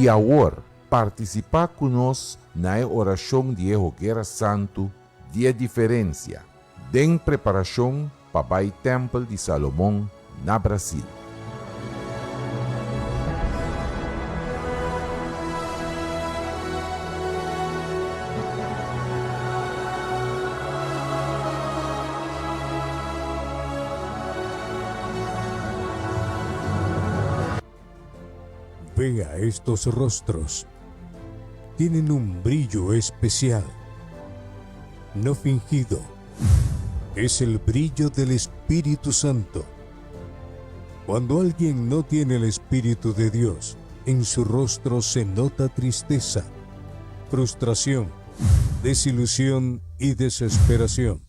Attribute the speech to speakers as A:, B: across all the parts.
A: I awor, partisipá ku nos na e orashon di e Hoguera Santu di e Diferensia, den preparashon pa bai Tèmpel di Salomon na Brasil.
B: Vea estos rostros. Tienen un brillo especial, no fingido. Es el brillo del Espíritu Santo. Cuando alguien no tiene el Espíritu de Dios, en su rostro se nota tristeza, frustración, desilusión y desesperación.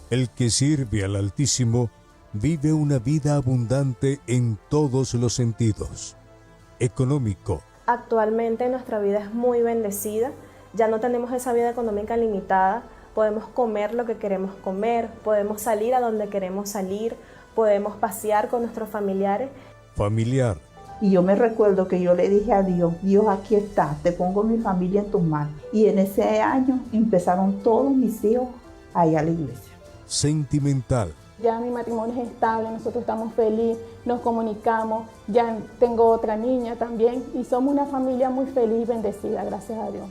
B: El que sirve al Altísimo vive una vida abundante en todos los sentidos. Económico.
C: Actualmente nuestra vida es muy bendecida, ya no tenemos esa vida económica limitada, podemos comer lo que queremos comer, podemos salir a donde queremos salir, podemos pasear con nuestros familiares.
B: Familiar.
D: Y yo me recuerdo que yo le dije a Dios, Dios aquí está, te pongo mi familia en tus manos. Y en ese año empezaron todos mis hijos a ir a la iglesia.
B: Sentimental.
E: Ya mi matrimonio es estable, nosotros estamos felices, nos comunicamos, ya tengo otra niña también y somos una familia muy feliz y bendecida, gracias a Dios.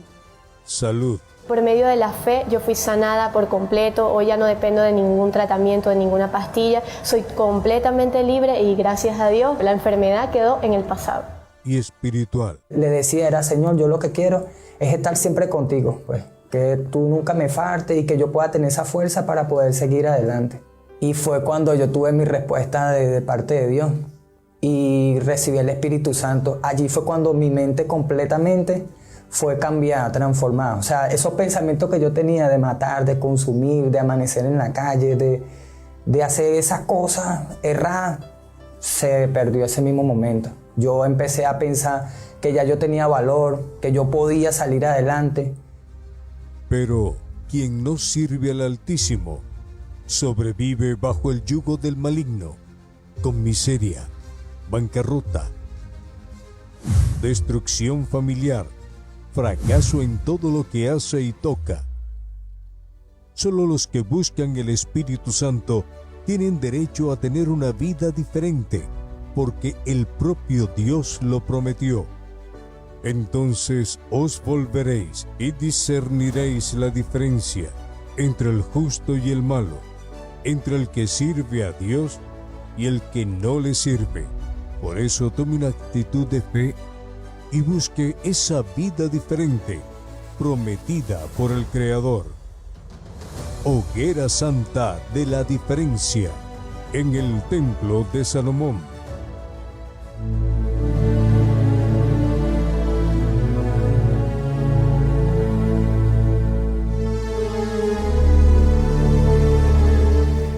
B: Salud.
F: Por medio de la fe yo fui sanada por completo, hoy ya no dependo de ningún tratamiento, de ninguna pastilla, soy completamente libre y gracias a Dios la enfermedad quedó en el pasado.
B: Y espiritual.
G: Le decía, era Señor, yo lo que quiero es estar siempre contigo, pues, que tú nunca me faltes y que yo pueda tener esa fuerza para poder seguir adelante. Y fue cuando yo tuve mi respuesta de, parte de Dios y recibí el Espíritu Santo. Allí fue cuando mi mente completamente fue cambiada, transformada. O sea, esos pensamientos que yo tenía de matar, de consumir, de amanecer en la calle, de, de hacer esas cosas erradas, se perdió ese mismo momento. Yo empecé a pensar que ya yo tenía valor, que yo podía salir adelante.
B: Pero quien no sirve al Altísimo sobrevive bajo el yugo del maligno, con miseria, bancarrota, destrucción familiar, fracaso en todo lo que hace y toca. Solo los que buscan el Espíritu Santo tienen derecho a tener una vida diferente, porque el propio Dios lo prometió. Entonces os volveréis y discerniréis la diferencia entre el justo y el malo, entre el que sirve a Dios y el que no le sirve. Por eso tome una actitud de fe y busque esa vida diferente prometida por el Creador. Hoguera Santa de la Diferencia en el Templo de Salomón.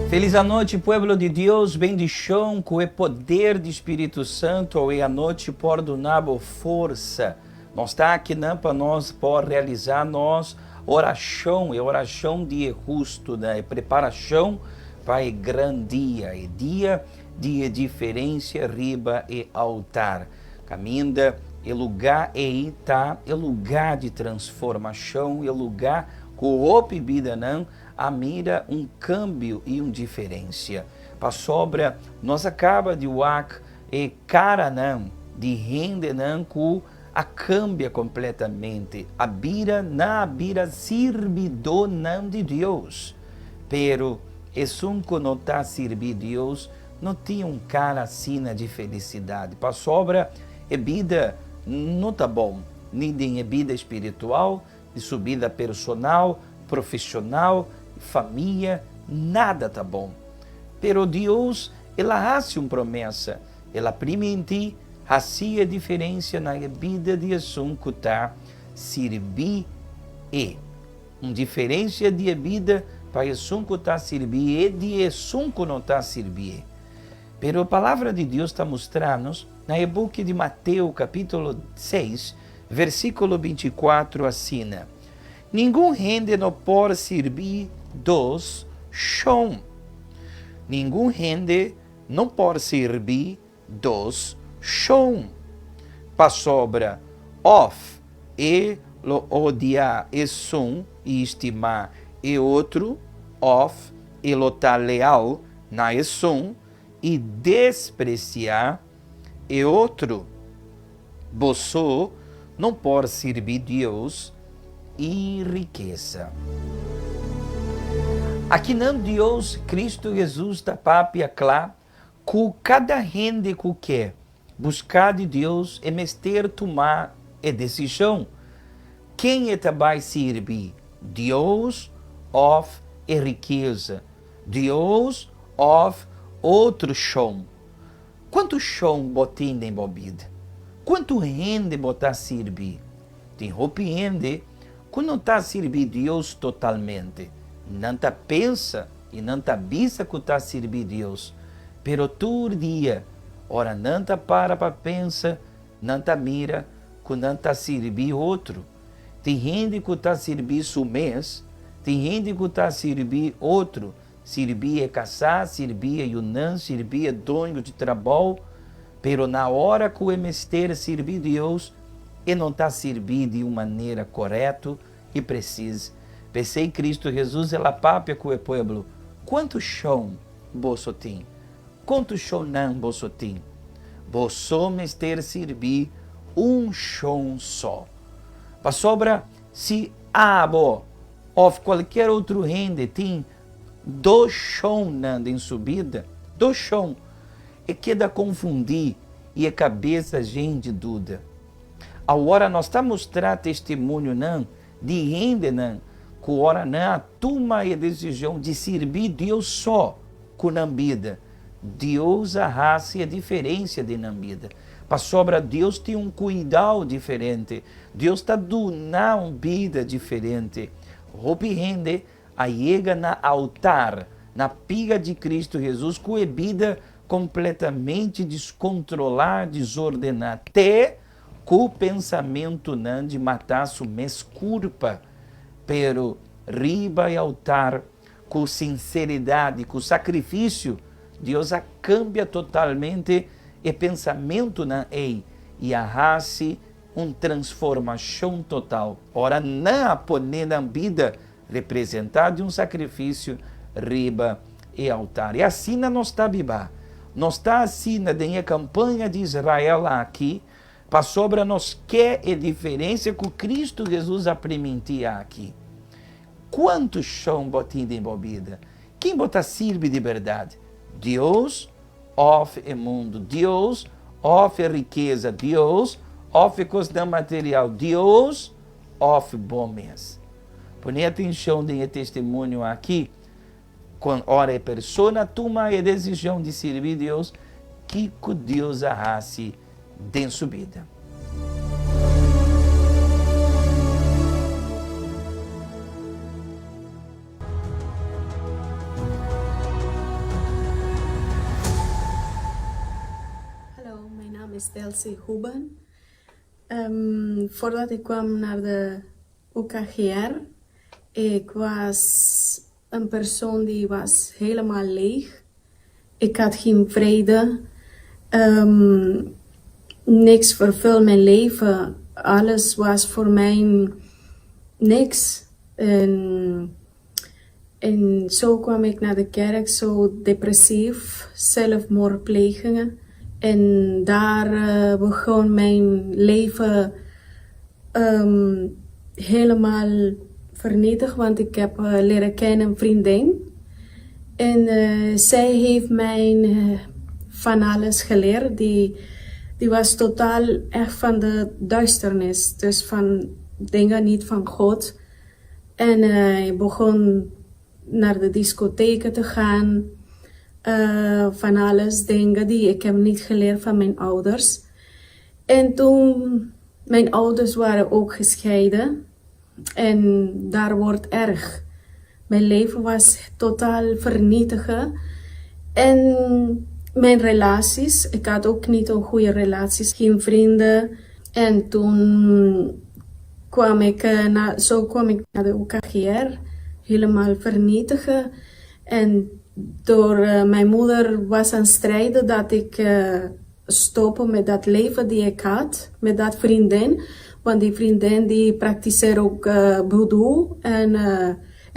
H: Felis anochi pueblo di Dios, bendicion cu e poder di Spirito Santo awe anochi por duna bo forsa. Nos ta akinan pa nos por realisa nos oracion, e oracion di e husto, e preparacion pa e gran dia, e dia di e diferencia riba e altar. Caminda e lugar ei ta e lugar di transformacion, e lugar cu hopi bidanan a mira un cambio y un diferencia. Pasobra nos a caba di wak e caranan di hendenan cu a cambia completamente, a bira nan a bira sirbidonan di Dios. Pero esun cu no ta sirbi Dios no tin un cara asina di felicidad, pasobra e bida no ta bon, ni den e bida espiritual, di su bida personal, profesional, famia, nada ta bon. Pero Dios, el a haci un promesa, el a priminti haci e diferencia na e bida di esun cu ta sirbi E. Un diferencia di e bida pa esun cu ta sirbi E di esun cu no ta sirbi E. Pero Palabra di Dios ta mustra nos na e buki di Mateo capitulo seis, Versíkulo 24 asina, Ningun hende no por sirbi dos shon. Ningun hende no por sirbi dos shon. Pasobra òf e lo odia esun i stima e otro, òf e lo ta leal na esun i despresiá e otro. Boso no por sirbi Dios i rikesa. Akinan Dios, Kristu Hesus, ta papia kla ku kada hende ku ke buská di Dios e mester tuma e desishon ken e ta bai sirbi, Dios òf e rikesa, Dios òf otro shon. Kuantu shon bo tin den bo bida? Kuantu hende bo ta sirbi? Tin hopi hende ku no ta sirbi Dios totalmente. Nan ta pensa i nan ta bisa ku ta sirbi Dios, pero tur dia ora nan ta para pa pensa, nan ta mira ku nan ta sirbi otro. Tin hende ku ta sirbi su mes, tin hende ku ta sirbi otro, Sirbi e kasá, sirbi e yunan, sirbi e doño di trabou, pero na ora ku e mester sirbi Dios, e no ta sirbi di un manera korekto i presis. P'esei Kristu Hesus el a papia ku e pueblo, Kuantu shon boso tin? Kontu shonnan boso tin? Boso mester sirbi un shon so. Pasobra si abo Of kualker otro hende tin dos shonnan den su bida, dos shon, e keda konfundí i e kabesa jen di duda. Awor nos ta mustra testimonionan di hendenan ku ora nan a tuma e desishon di sirbi Dios so ku nan bida, Dios a hasi e diferensia den nan bida. Pasobra Dios tin un kuidao diferente Dios ta duna un bida diferente. Hopi hende a yega na altar, na piga di Cristo Jesus cu e bida completamente descontrola, desordená, te cu pensamentonan di mata su mes curpa. Pero riba e altar, cu sinceridad, cu sacrificio, Dios a cambia totalmente e pensamentonan ey y a haci Un transformashon total. Ora nan a pone nan bida representá di un sakrifisio riba e altar. I asina nos ta bibá. Nos ta asina den e kampaña di Israel aki pasobra nos ke e diferensia ku Kristu Hesus a primintí aki. Kuantu shon bo tin den bo bida? Ken bo ta sirbi di bèrdat? Dios òf e mundu? Dios òf e rikesa? Dios òf e kosnan material? Dios òf bo mes? Pone atenshon den e testimonio aki, kon ora e persona tuma e desishon di sirbi Dios, kiko Dios a hasi den su bida.
I: Hallo, mijn naam is Delcy Hoeben. Voordat ik kwam naar de UKGR, ik was een persoon die was helemaal leeg. Ik had geen vrede, niks vervul mijn leven, alles was voor mij niks. En, en zo kwam ik naar de kerk, zo depressief, zelfmoordplegingen. En daar begon mijn leven helemaal vernietigd, want ik heb leren kennen een vriendin. En zij heeft mij van alles geleerd. Die, die was totaal echt van de duisternis, dus van dingen niet van God. En ik begon naar de discotheken te gaan. Van alles dingen die ik heb niet geleerd van mijn ouders. En toen, mijn ouders waren ook gescheiden. En daar wordt erg. Mijn leven was totaal vernietigen. En mijn relaties, ik had ook niet een goede relaties, geen vrienden. En toen kwam ik, na, zo kwam ik naar de UKGR, helemaal vernietigen. En door mijn moeder was aan het strijden dat ik. stoppen met dat leven die ik had, met dat vriendin. Want die vriendin die praktiseerde ook voodoo. En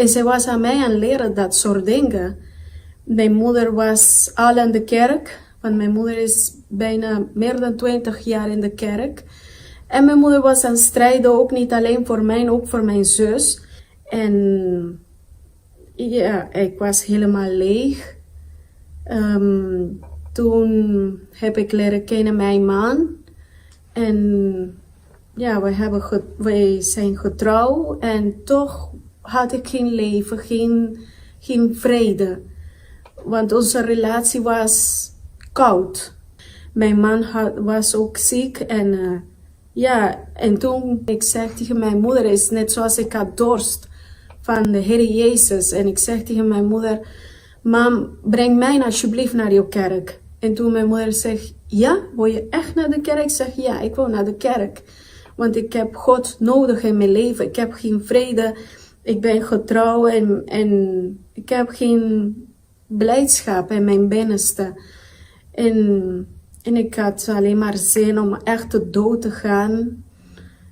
I: ze was aan mij aan het leren dat soort dingen. Mijn moeder was al in de kerk, want mijn moeder is bijna meer dan 20 jaar in de kerk. En mijn moeder was aan het strijden, ook niet alleen voor mij, ook voor mijn zus. En ja, ik was helemaal leeg. Toen heb ik leren kennen mijn man. En ja, wij zijn getrouwd en toch had ik geen leven, geen vrede. Want onze relatie was koud. Mijn man was ook ziek en ja, en toen ik zeg tegen mijn moeder, is net zoals ik had dorst van de Heer Jezus. En ik zeg tegen mijn moeder: "Mam, breng mij alsjeblieft naar jouw kerk." En toen mijn moeder zegt: "Ja, wil je echt naar de kerk?" Ik zeg: "Ja, ik wil naar de kerk. Want ik heb God nodig in mijn leven. Ik heb geen vrede. Ik ben getrouwd en ik heb geen blijdschap in mijn binnenste." En ik had alleen maar zin om echt dood te gaan.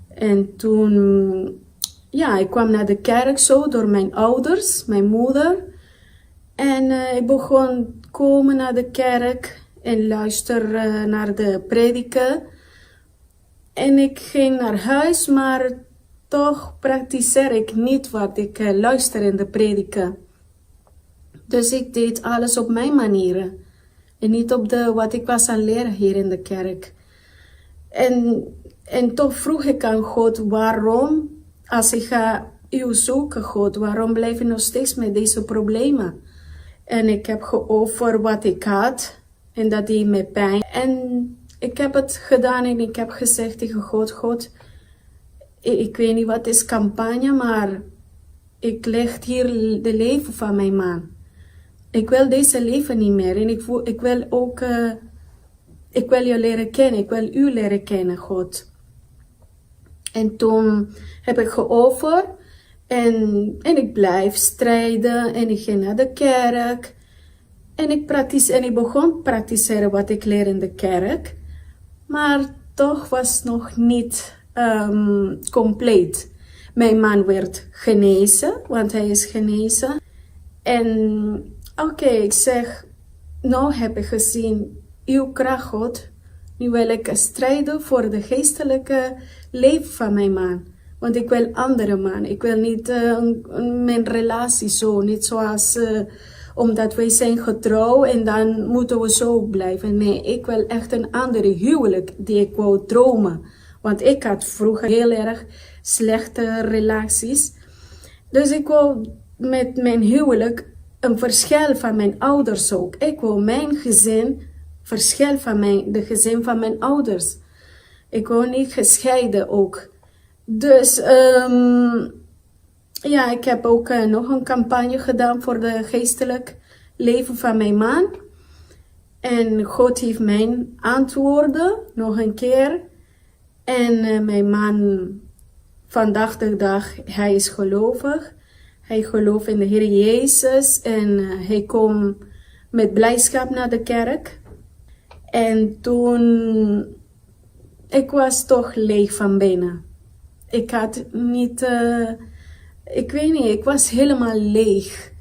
I: En toen, ja, ik kwam naar de kerk zo door mijn ouders, mijn moeder. En ik begon komen naar de kerk en luister naar de prediken. En ik ging naar huis, maar toch praktiseer ik niet wat ik luister in de prediken. Dus ik deed alles op mijn manier. En niet op de, wat ik was aan leren hier in de kerk. En toch vroeg ik aan God: waarom, als ik ga u zoeken, God, waarom blijf ik nog steeds met deze problemen? En ik heb geofferd wat ik had. En dat deed me pijn. En ik heb het gedaan en ik heb gezegd tegen God: "God, ik weet niet wat is campagne, maar ik leg hier de leven van mijn man. Ik wil deze leven niet meer. En ik wil ook, ik wil je leren kennen. Ik wil u leren kennen, God." En toen heb ik geofferd. En ik blijf strijden. En ik ging naar de kerk. En ik begon praktiseren wat ik leer in de kerk. Maar toch was het nog niet compleet. Mijn man werd genezen, want hij is genezen. En oké, ik zeg: "Nou heb ik gezien uw kracht, God. Nu wil ik strijden voor de geestelijke leven van mijn man. Want ik wil andere man. Ik wil niet mijn relatie zo, niet zoals omdat wij zijn getrouwd en dan moeten we zo blijven. Nee, ik wil echt een andere huwelijk die ik wou dromen. Want ik had vroeger heel erg slechte relaties. Dus ik wou met mijn huwelijk een verschil van mijn ouders ook. Ik wil mijn gezin verschil van de gezin van mijn ouders. Ik wil niet gescheiden ook. Dus ja, ik heb ook nog een campagne gedaan voor de geestelijk leven van mijn man. En God heeft mij antwoorden nog een keer. En mijn man, vandaag de dag, hij is gelovig. Hij gelooft in de Heer Jezus en hij komt met blijdschap naar de kerk. En toen, ik was toch leeg van binnen. Ik had niet, ik weet niet, ik was helemaal leeg.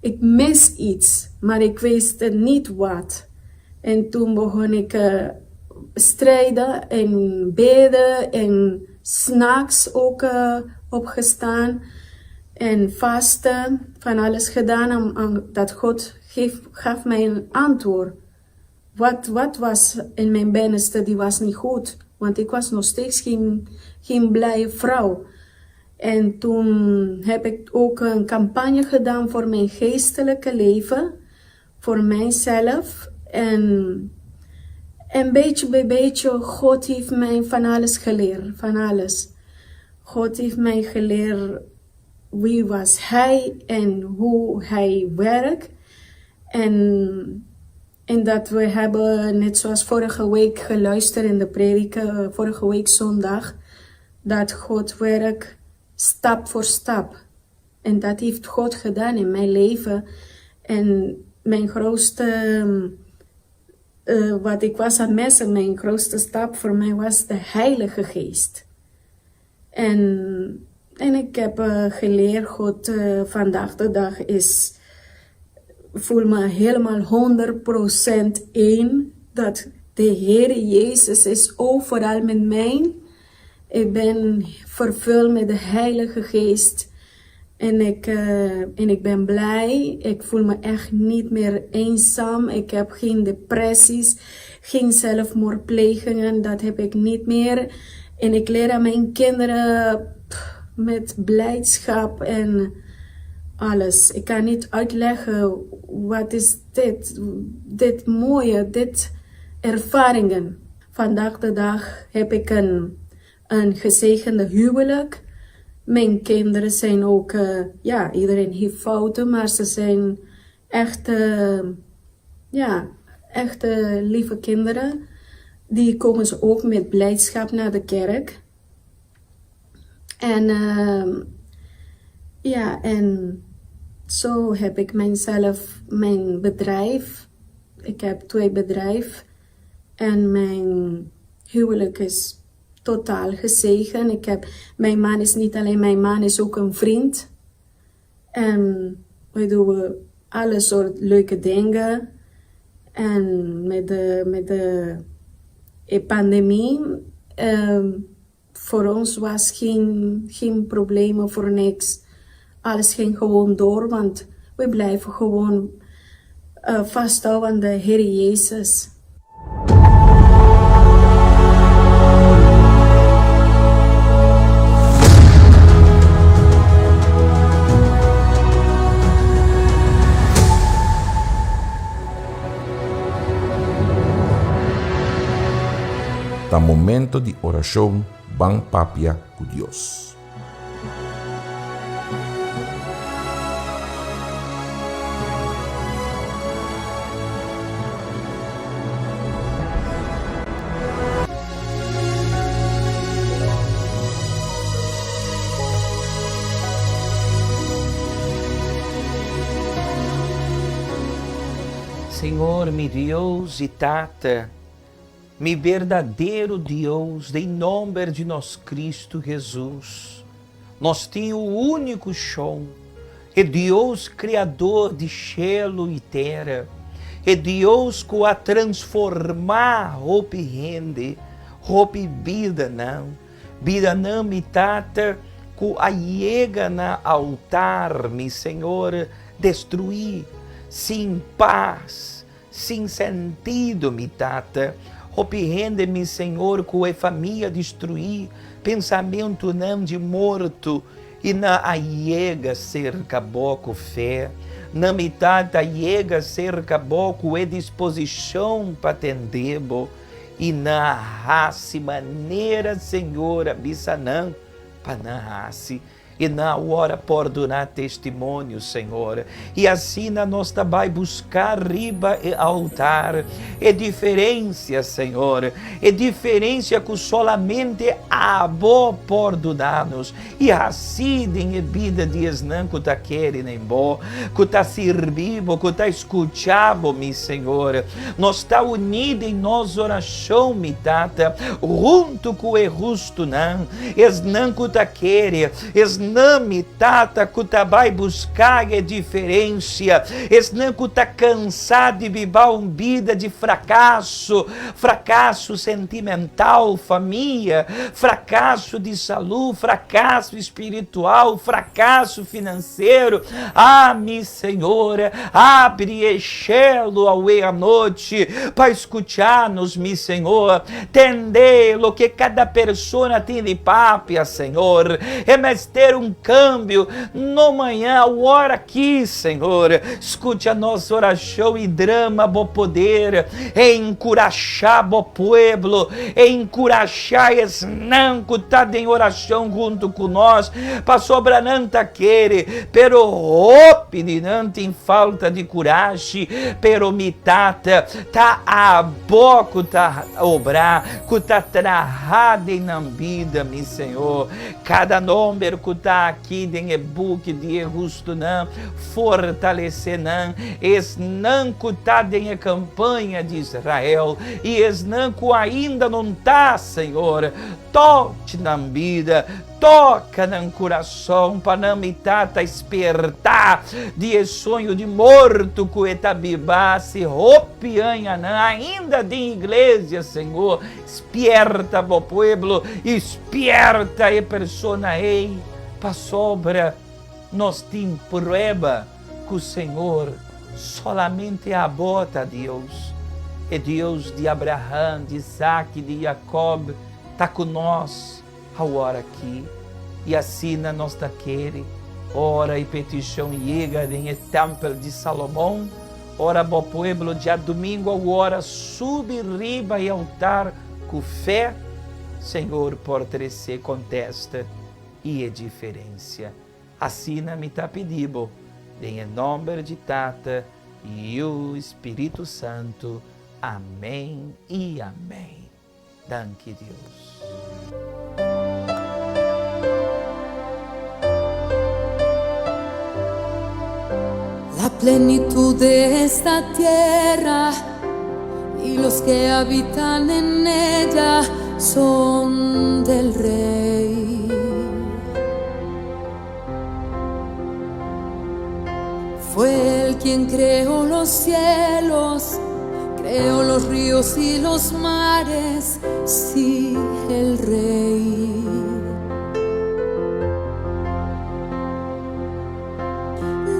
I: Ik mis iets, maar ik wist niet wat. En toen begon ik strijden en bidden en s'nachts ook opgestaan en vasten, van alles gedaan om dat God gaf mij een antwoord. Wat was in mijn binnenste, die was niet goed. Want ik was nog steeds geen blije vrouw. En toen heb ik ook een campagne gedaan voor mijn geestelijke leven, voor mijzelf. En beetje bij beetje, God heeft mij van alles geleerd, van alles. God heeft mij geleerd wie was Hij en hoe Hij werkt. En dat we hebben, net zoals vorige week geluisterd in de prediken, vorige week zondag, dat God werkt stap voor stap. En dat heeft God gedaan in mijn leven. En mijn grootste Wat ik was aan missen, mijn grootste stap voor mij was de Heilige Geest. En, en ik heb geleerd, God vandaag de dag is, voel me helemaal 100% in dat de Heer Jezus is overal met mij. Ik ben vervuld met de Heilige Geest. En ik, en ik ben blij. Ik voel me echt niet meer eenzaam. Ik heb geen depressies, geen zelfmoordplegingen. Dat heb ik niet meer. En ik leer aan mijn kinderen met blijdschap en alles. Ik kan niet uitleggen wat is dit, dit mooie, dit ervaringen. Vandaag de dag heb ik een gezegende huwelijk. Mijn kinderen zijn ook, ja, iedereen heeft fouten, maar ze zijn echt, ja, echt lieve kinderen. Die komen ze ook met blijdschap naar de kerk. En ja, en zo heb ik mijzelf, mijn bedrijf. Ik heb 2 bedrijven. En mijn huwelijk is totaal gezegend. Mijn man is niet alleen mijn man, is ook een vriend. En wij doen alle soort leuke dingen. En met de pandemie, voor ons was geen probleem voor niks. Alles ging gewoon door, want we blijven gewoon vasthouden aan de Heer Jezus.
A: Ta momento di orashon ban papia ku Dios.
H: Señor, mi Dios i Tata, mi berdadero Dios, den nomber di nos Cristo Jesus, nos tin o único Shon, e Dios Criador di shelo i tera, e Dios cu a transforma hopi hende, hopi bidanan, bidanan mi Tata cu a yega na altar, mi Señor, destrui, sin pas, Sin sentido, mi Tata. Hopi hende, mi Señor, cu e famia destruí, pensamentonan di morto, y nan a yega cerca Bo cu fe. Nan, mi Tata, a yega cerca Bo cu e disposicion pa tende Bo, y nan a haci manera Señor a bisa nan pa nan haci. I na ora por duna testimonio, Señor. I asina nos ta bai busca riba e altar e diferencia, Señor. E diferencia cu solamente Abo por duna nos. I haci den e bida di esnan cu ta kere den Bo, cu ta sirbi Bo, cu ta scucha Bo, mi Señor. Nos ta uni den nos oracion, mi Tata, hunto cu e hustonan. Esnan ku ta kere, esnan, mi Tata, ku ta bai buska e diferensia, esnan ku ta kansá di biba un bida di frakaso, frakaso sentimental, famia, frakaso di salú, frakaso spiritual, frakaso finansero. Ah, mi Señor, abri e shelu awe anochi pa skucha nos, mi Señor. Tende loke kada persona tin di papia, Señor. E mester un kambio, no maña, awor aki, Señor. Skucha nos orashon i drama bo poder. Enkurashá bo pueblo, enkurashá esnan ku ta den orashon huntu ku nos, pasobra nan ta kere, pero hopi di nan tin falta di kurashi. Pero mi Tata, ta abo ku ta obra, ku ta traha den nan bida, mi Señor. Kada nomber ku. ta aki den e buki di e hustunan, fortalesé nan, esnan ku ta den e kampaña di Israel i esnan ku ainda non ta, Señor, tochi nan bida, toka nan kurason pa nan mi Tata spertá di e soño di morto ku e ta biba si hopi añanan ainda den iglesia, Señor, spierta bo pueblo i spierta e persona ei, pasobra nos tin prueba ku Señor solamente abo ta Dios, e Dios di Abraham, di Isaac i di Jacob ta ku nos awor aki, i asina nos ta kere. Ora e petishon yega den e tèmpel di Salomon, ora bo pueblo djadumingu awor a subi riba e altar ku fe, Señor por trese kontesta i e diferensia. Asina mi ta pidi bo, den e nòmber di Tata, Yu i Spiritu Santu. Amèn i amèn. Danki Dios.
J: La plenitud de esta tierra y los que habitan en ella son del Rey. Fue él quien creó los cielos, creó los ríos y los mares, sí, el Rey.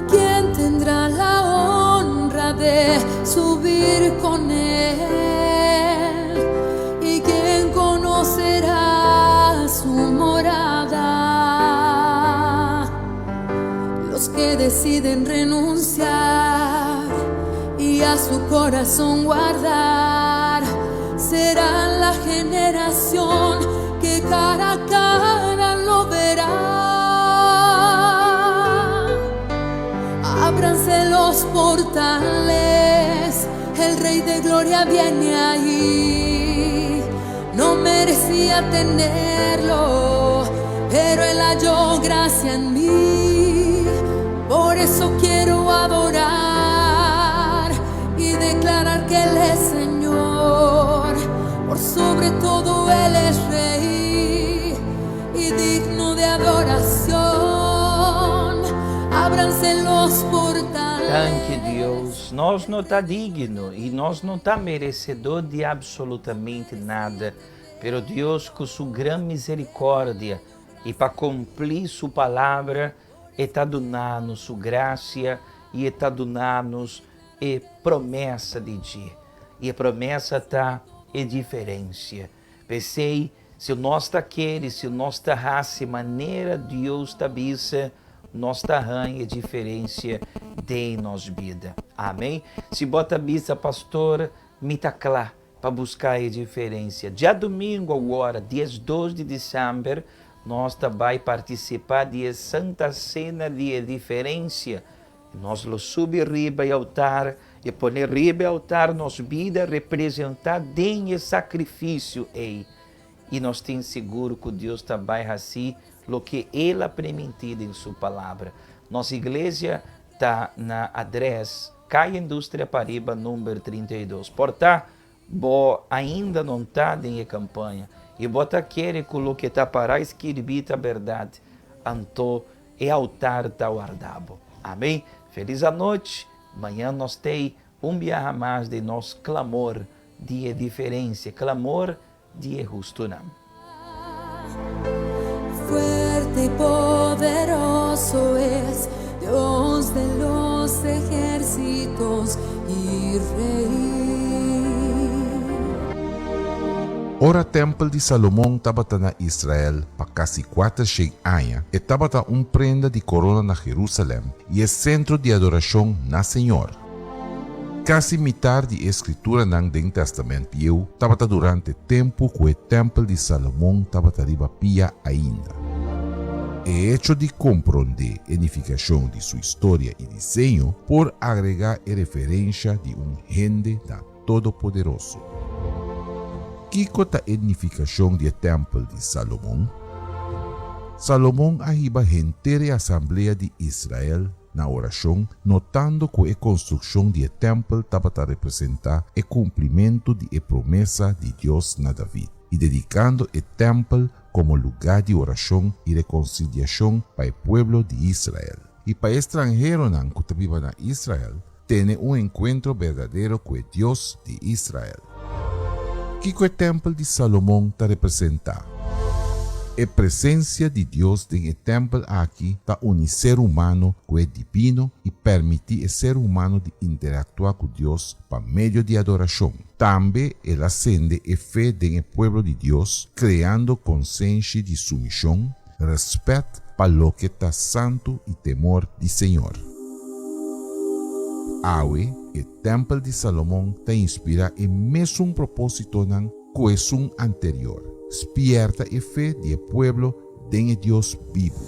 J: ¿Quién tendrá la honra de subir con él? ¿Y quién conocerá su morada? Los que deciden renunciar y a su corazón guardar serán la generación que cara a cara lo verá. Ábranse los portales, el Rey de Gloria viene ahí. No merecía tenerlo, pero él halló gracia en mí. Por eso quiero adorar y declarar que Él es Señor. Por sobre todo Él es Rey y digno de adoración. Ábranse los portales.
H: Danki Dios, nos no ta digno i nos no ta merecedor di absolutamente nada, pero Dios cu su gran misericordia i pa cumpli su palabra e ta duna nos su gracia i e ta duna nos e promesa di dje. I e promesa ta e diferencia. P'esei, si nos ta kere, si nos ta hasi manera Dios ta bisa, nos ta haña e diferencia den nos bida. Amen. Si bo ta bisa, Pastor, mi ta kla pa buska e diferencia. Djadumingu awor, diesdos di december, nos ta bai participa di e Santa Cena di e Diferencia. Nos lo subi riba e altar i pone riba e altar nos bida representá den e sakrifisio ei. I nos tin sigur ku Dios ta bai hasi loke El a primintí den Su Palabra. Nos iglesia ta na adrès Kaya Industria Pariba number 32. Por ta Bo ainda non ta den e kampaña i bo ta kere ku loke ta pará skirbí ta bèrdat, anto e altar ta warda bo. Amén. Felis anochi. Mañan nos t'ei un biaha mas den nos klamor di e diferensia, klamor di e hustunan.
J: Fuerte y poderoso es Dios de los ejércitos y Rey.
A: Ora tèmpel di Salomon tabata na Israel pa kasi kuatershen aña, e tabata un prenda di korona na Jerusalèm i e sentro di adorashon na Señor. Kasi mitar di e skrituranan den Tèstamènt Bieu tabata durante tempu ku e tèmpel di Salomon tabata riba pia ainda. E echo di komprondé e nifikashon di su historia i diseño por agregá e referensha di un hende na Todopoderoso. Kiko ta e nifikashon di e tèmpel di Salomon? Salomon a hiba henter e asamblea di Israel na orashon, notando ku e konstrukshon di e tèmpel tabata representá e kumplimentu di e promesa di Dios na David, i dedikando e tèmpel komo lugá di orashon i rekonsiliashon pa e pueblo di Israel. I pa e stranheronan ku ta biba na Israel tene un enkuentro berdadero ku e Dios di Israel. Kiko e tèmpel di Salomon ta representá? E presensia di Dios den e tèmpel aki ta uni ser humano ku e dibino i pèrmití e ser humano di interaktuá ku Dios pa medio di adorashon. Tambe el a sende e fe den e pueblo di Dios, kreando konsenshi di sumishon, rèspèt pa loke ta santu i temor di Señor. Awe, e tèmpel di Salomon ta inspirá e mesun propósitonan ku esun anterior, spièrta e fe di e pueblo den e Dios bibu.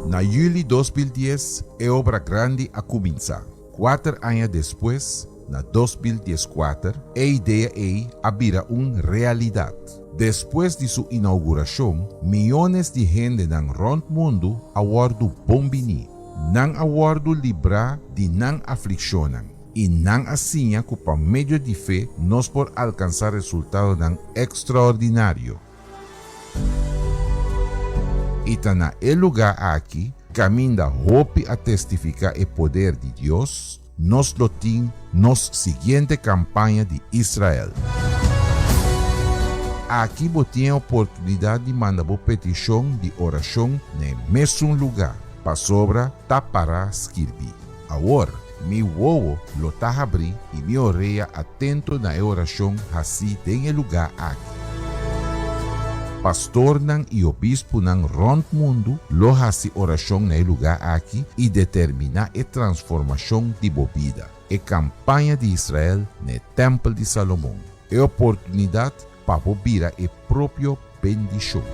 A: Na yüli 2010, e obra grandi a kuminsá. Kuater aña despues, na 2014, e idea ei a bira un realidat. Despues di su inougurashon, miónes di hendenan rònt mundu a wòrdu bon biní. Nan a wòrdu librá di nan aflikshonnan, i nan a siña ku pa medio di fe nos por alkansá resultadonan ekstraordinario. I ta na e lugá aki, kaminda hopi a testifiká e poder di Dios, nos lo tin nos siguiente kampaña di Israel. Aki bo tin e oportunidat di manda bo petishon di orashon na e mesun lugá, pasobra ta pará skirbí. Awor, mi wowo lo ta habrí i mi orea atento na e orashon hasí den e lugá aki. Pastornan i obispunan rònt mundu lo hasi orashon na e lugá aki i determiná e transformashon di bo bida. E kampaña di Israel na e Tèmpel di Salomon, e oportunidat pa bo bira e propio bendishon.